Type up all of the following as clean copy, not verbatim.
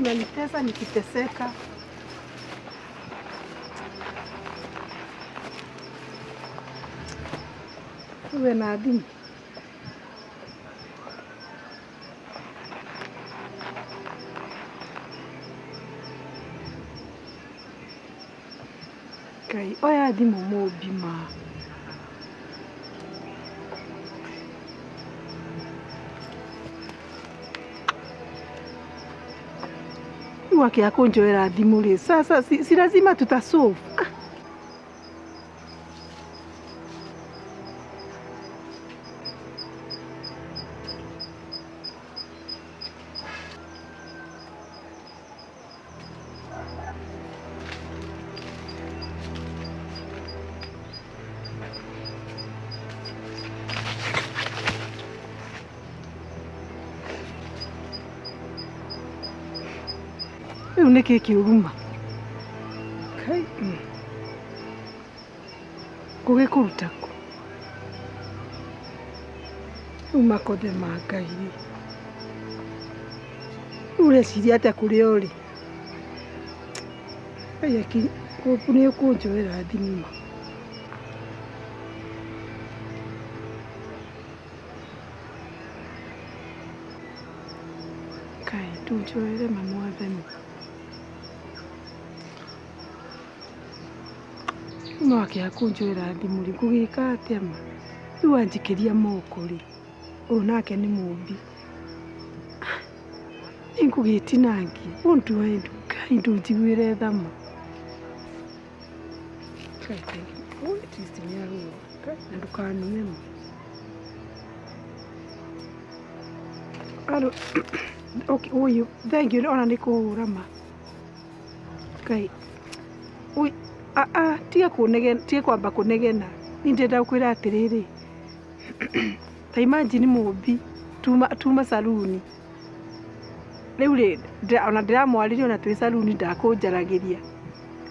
Unanitesa nikiteseka. Uwe na thimũ. Ngai, oya thimũ mũmbi ma. Rĩu akĩaga kũnjoera thimũ rĩ, sasa si lazima tutasolve. Ah. Rĩu nĩkĩ kĩũruma? Kai, Ngũgĩkũruta kũ? Rĩu makothe ma Ngai rĩ. Rĩu ũreciria atĩa kũrĩa ũrĩ? Ngai aki nĩ ũkũnjoera thimũ ma. Ngai ndũnjoere ma mwathani. No akĩaga kũnjoera thimũ rĩ, ngũgĩka atĩa ma? Rĩu anjikĩria moko rĩ, ũyũ nake nĩ mũmbi. Niĩ ngũgĩtinangia, what do I do? Ngai ndũnjiguĩre tha ma. Ngai thank you. Oh, at least nĩ ahũra. Ngai, na ndũkanume ma. Alo, okay, ũyũ, thank you, ona nĩ kũhũra ma. Ngai, ui, ah, ah, tiga kũnegena, tiga kwamba kũnegena. Niĩ ndĩrenda gũkwĩra atĩrĩrĩ, ta imagine mũmbi tuma saruni. Rĩu rĩ, ona ndĩramwarĩria ona twĩ saruni ndakũnjaragĩria.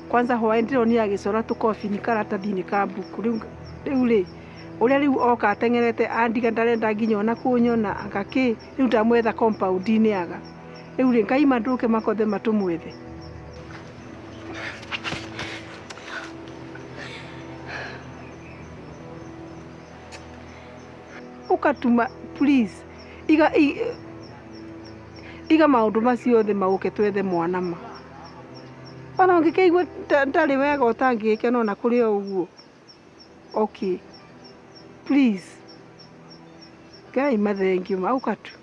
Kwanza hwaĩ ndĩronire agĩcora tũkobini karatathi-inĩ ka mbuku. Rĩu rĩ, ũrĩa rĩu oka ateng'erete andiga ndarenda nginya ona kũnyona anga kĩ, rĩu ndamwetha compound-inĩ aga. Rĩu rĩ, Ngai ma ndũke makothe matũmwethe. Ũkatuma please iga iga maũndũ macio othe ma ũke twethe mwana ma. Ona ũngĩkĩigua ndarĩ wega ũtangĩgĩkena ona kũrĩ o ũguo. Okay, please. Ngai mathengio ma ũka tu.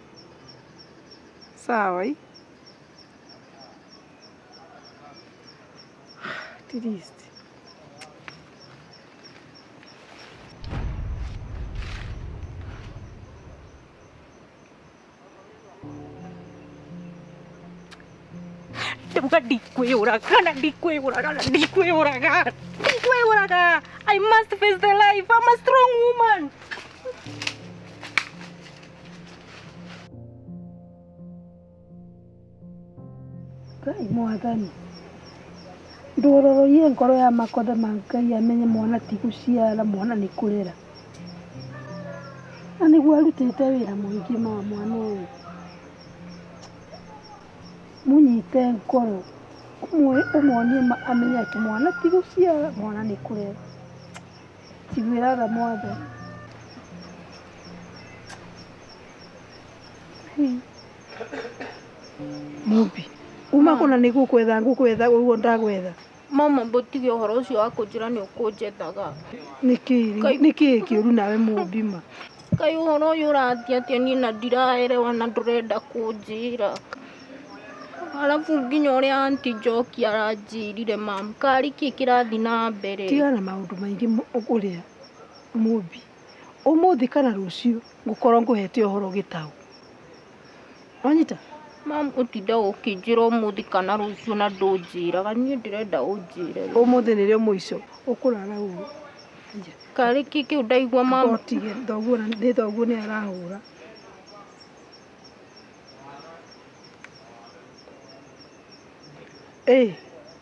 Sawa ĩ. At least. Ndauga ndikwĩyũraga na ndikwĩyũraga na ndikwĩyũraga ndikwĩyũraga. I must face the life. I'm a strong woman. Ngai mwathani, ndũrororie ngoro ya makotha ma Ngai amenye mwana ti gũciara mwana nĩ kũrera. Na nĩguo arutĩte wĩra mũingĩ ma mwana ũyũ. Mũnyite ngoro, ũmuonie amenye atĩ mwana ti gũciara mwana nĩ kũrera. Njiguĩra tha mwathani. Mũmbi, uma kũna nĩ gũkwetha ngũkwetha ũguo ndagwetha. Mama mbũtige ũhoro ũcio wa kũnjĩra nĩ ũkũnjethaga. Nĩkĩ kĩũru nawe mũmbi ma? Kaĩ ũhoro ũyũ ũrathiĩ atĩa niĩ na ndiraerewa na ndũrenda kũnjĩra. Arabu nginya ũrĩa aunty Njoki aranjĩrire mam, karĩ kĩ kĩrathiĩ na mbere? Tigana na maũndũ maingĩ ũrĩa mũmbi. Ũmũthĩ kana rũciũ ngũkorwo ngũhete ũhoro gĩtaũ. Wanyita? Mam ũtinda ũkĩnjĩra ũmũthĩ kana rũciũ na ndũnjĩraga, niĩ ndĩrenda ũnjĩre. Ũmũthĩ nĩrĩo mũico. Ũkũrara ũũ. Karĩ kĩ kĩu ndaigua mam? Ũtige thoguo nĩ thoguo nĩ arahũra. Ĩ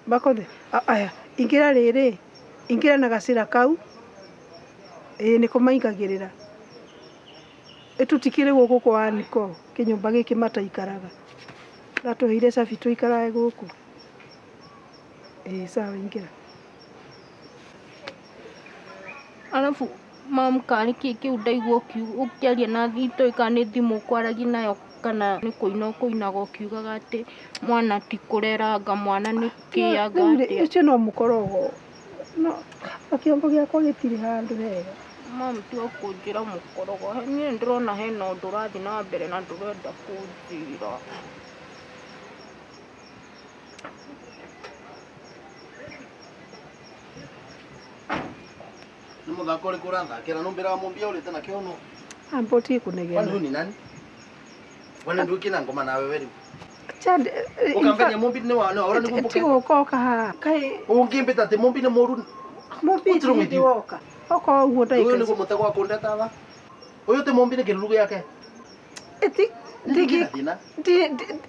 makothe aya ingĩra rĩrĩ ingĩra na gacĩra kau ĩĩ nĩko maingagĩrĩra. Ĩ tũtikĩrĩ gũkũ kwa Aniko kĩnyũmba gĩkĩ mataikaraga. Ũratũheire cabi tũikarage gũkũ. Ĩĩ sawa ingĩra. Arabu mam karĩ kĩ kĩu ndaigua ũkĩaria na itoĩ kana nĩ thimũ ũkwaragia nayo kana nĩ kũina ũkũinaga ũkiugaga atĩ mwana ti kũreranga mwana nĩ kĩanga Rĩu rĩ, atĩa. ũcio no mũkorogo. No kĩongo gĩakwa gĩtirĩ handũ hega. Mam tiga kũnjĩra mũkorogo, niĩ ndĩrona hena ũndũ ũrathiĩ na mbere na ndũrenda kũnjĩra. Nĩ mũthako ũrĩkũ ũrathakĩra nũmbĩraga mũmbia ũrĩte na kĩono. Amba ũtige Kwani kũnegena. huyu ni nani? Kwani ndio kina ngoma nawe wewe? Chande, Ukambenia mumbi ni wa no ora ni kumbuke. tiga gũkoka haha. Kaĩ Ungimbita ati mumbi ni mũru. mũmbi What's wrong ti with hĩndĩ you? woka. Okorwo ũguo Uyu ndagĩka niguo mutego wa kundeta tha. Uyu ti mumbi ni kĩruru gĩake. Eti ndigi Thina.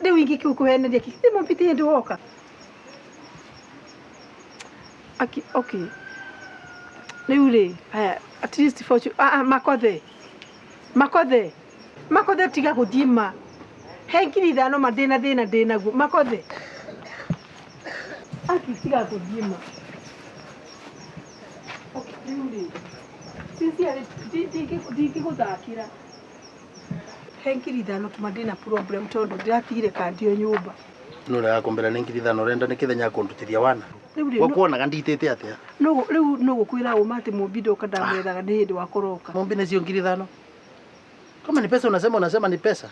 rĩu ingĩkũheneria kĩ ti mũmbi ti hĩndĩ woka. Aki okay. Rĩu rĩ, haya at least fortune ah ah makothe. Makothe. Makothe tiga gũthiĩ ma. He 5,000 ma ndĩna thĩna ndĩnaguo. Makothe. Aki tiga gũthiĩ ma. Okay, rĩu rĩ. Sincerely ndingĩgũthakĩra. He 5,000 tu ma ndĩna problem tondũ ndĩratigire kandi o nyũmba. No ũrakumbĩra nĩ 5,000 ũrenda nĩ kĩthenya kũndutithia wana. Rĩu rĩ, Gwakuonaga nditĩte atĩa? rĩu no gũkwĩra ũma atĩ mũmbi ndoka ndamwethaga nĩ hĩndĩ wakoroka. Mumbi nĩ cio 5,000. Kama ni pesa unasema unasema ni pesa.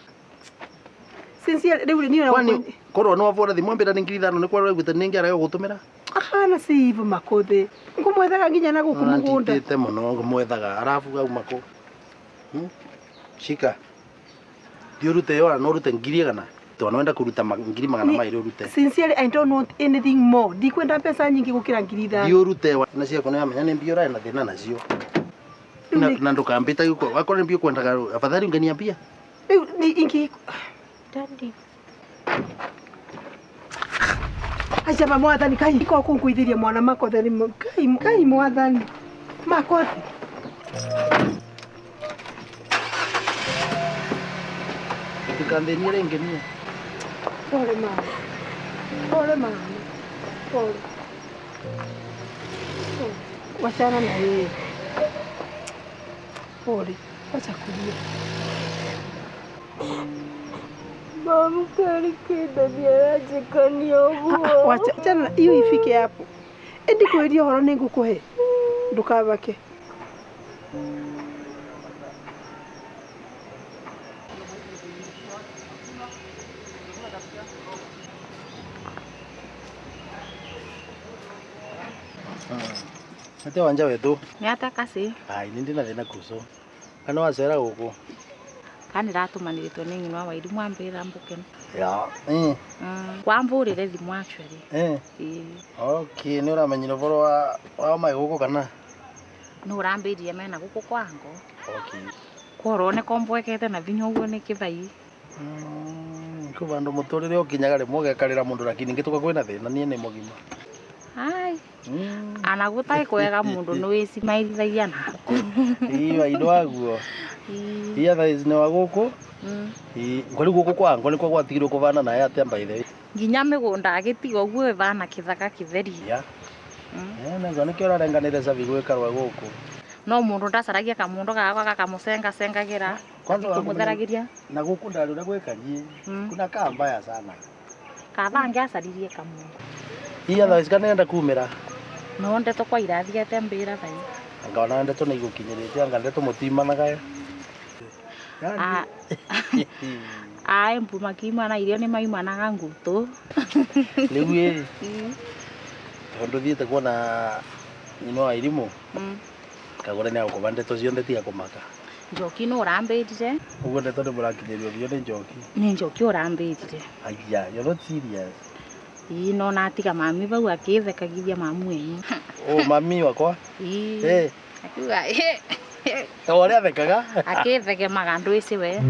Sincerely rĩu rĩ niĩ Kwani korwo nĩ wabora thimũ mbĩra nĩ 5,000 nĩ kwa ũraiguĩte nĩ ngĩaraga gũtũmĩra? Ahana si hivyo makothe. Ngũmwethaga nginya na gũkũ mũgũnda. Nditĩte mũno ngũmwethaga arabu auma kũ? Shika. Thiĩ ũrute yo no ũrute 100,000. Tondũ wenda kũruta 200,000 ũrute. Sincerely I don't want anything more. Ndikwenda mbeca nyingĩ gũkĩra 5,000. Thiĩ ũrute na ciaku nĩ wamenya nĩ mbia ũrarĩ na thĩna nacio. Na ndũkambĩta gĩko wakorwo nĩ mbia ũkwendaga afadhali ungeniambia. Rĩu ni ingi Daddy. Aca mwathani kai iko kũnguithĩria mwana makothe nĩ kai kai mwathani makothe. Ndũkanthĩnie rĩngĩ niĩ. Pole mama. Pole mama. Pole. Pole. Wachana na yeye. Pole. Wacha kulia. Mam karĩ kĩndũ nĩaranjĩkania ũguo. Wacha chana hiyo ifike hapo. Ĩndĩ kwĩria ũhoro nĩ ngũkũhe. Ndũkabake. Ate wanja wetũ. Nĩ atĩa kasi? Ai nĩ ndĩ na thĩna kuco. Kana wacera gũkũ? Kana ndĩratũmanĩrĩtwo nĩ nyina wa Wairimu ambĩra mbũke. Ya. Wambũrĩre thimũ actually. Ĩĩ. Okay, nĩ ũramenyire ũhoro wa mai gũkũ kana? Nĩ ũrambĩrire mena gũkũ kwango. Okay. Korwo nĩ kombwekete na vinya ũguo nĩ kĩthai. Kwĩ vandũ mũtũrĩre ũkinyaga rĩmwe ũgekarĩra mũndũ lakini ngĩtuka kwĩna thĩna niĩ nĩ mũgima. Ai. Ana gũtarĩ kwega mũndũ nĩ wĩcimaithagia naku. Ĩĩ waindo waguo. Ĩĩ otherwise nĩ wa gũkũ? Ĩĩ ngori gũkũ kwa ngo nĩkuo gwatigirwo kũvana naye atĩa by the way. Nginya mĩgũnda agĩtiga ũguo ĩvana kĩthaka kĩtheri. Ya. Na nĩkĩo ũrarenganĩre cabi gwĩkarwo gũkũ. No mũndũ ndacaragia kamũndũ gakwa gakamũcengacengagĩra. Kwanza Kũmũtheragĩria. Na gũkũ ndarĩ ũrĩa gwĩkariĩ. Kuna kaa mbaya sana. Kaba angĩacaririe kamũndũ. Ĩĩ otherwise kana nenda kumĩra. No ndeto kwa irathiĩte mbĩra thai. Anga ona ndeto nĩ igũkinyĩrĩte anga ndeto mũtimanaga. Ae mbu makiumana irio nĩ maimanaga ngutũ. Rĩu ĩ tondũ thiĩte kuona nyina wa Irimũ. Kagũre nĩ agũkũba ndeto ciothe tiga kũmaka. Njoki nũ ũrambĩrire? Ũguo ndeto nĩ mũrakinyĩrio biũ nĩ Njoki. Nĩ Njoki ũrambĩrire. Aya, you're not serious. Ĩĩ no natiga mami bau akĩthekagithia mamu wenyu. Oh, mami wakwa? Ĩĩ. Akiuga O ũrĩa athekaga? Akĩthekemaga ndwĩci we.